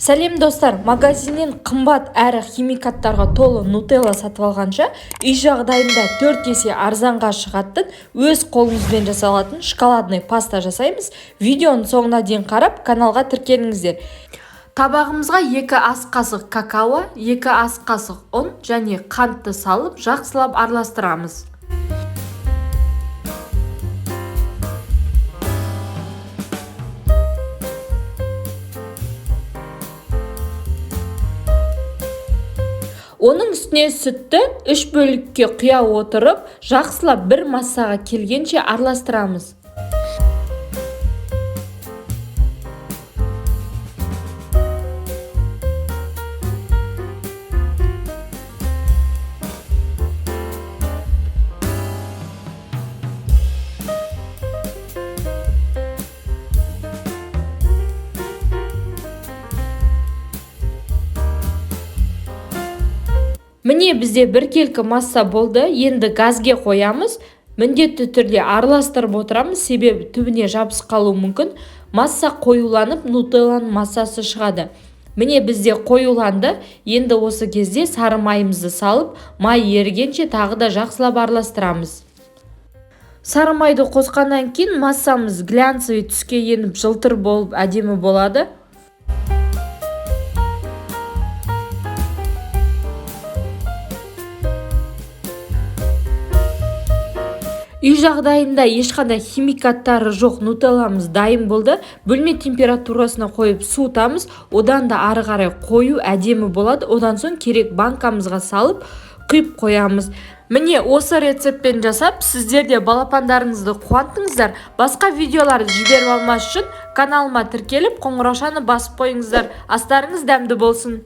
Сәлем, достар! Магазиннен қымбат әрі химикаттарға толы нутелла сатып алғанша, үй жағдайында 4 есе арзанға шығатын, өз қолымызбен жасалатын шоколадный паста жасаймыз. Видеоның соңына дейін қарап, каналға тіркеліңіздер. Табағымызға 2 ас қасық какао, 2 ас қасық ұн және қантты салып, жақсылап араластырамыз. Оның үстіне сүтті үш бөлікке құя отырып, жақсылап бір массаға келгенше араластырамыз. Міне, бізде біркелкі масса болды. Енді газге қоямыз. Міндетті түрде араластырып отырамыз, себебі түбіне жабысып қалуы мүмкін. Масса қоюланып, нутелланың массасы шығады. Міне, бізде қоюланды. Енді осы кезде сары майымызды салып, май ерігенше тағы да жақсылап араластырамыз. Сары майды қосқаннан кейін массамыз глянцевый түске еніп, жылтыр болып, әдемі болады. Үй жағдайында ешқандай химикаттары жоқ нутелламыз дайын болды. Бөлме температурасына қойып суытамыз. Одан да ары қарай қою әдемі болады. Одан соң керек банкамызға салып, құйып қоямыз. Міне, осы рецептпен жасап, сіздер де балапандарыңызды қуанттыңыздар. Басқа видеоларды жіберіп алмас үшін каналыма тіркеліп, қоңыраушаны басып қойыңыздар. Астарыңыз дәмді болсын!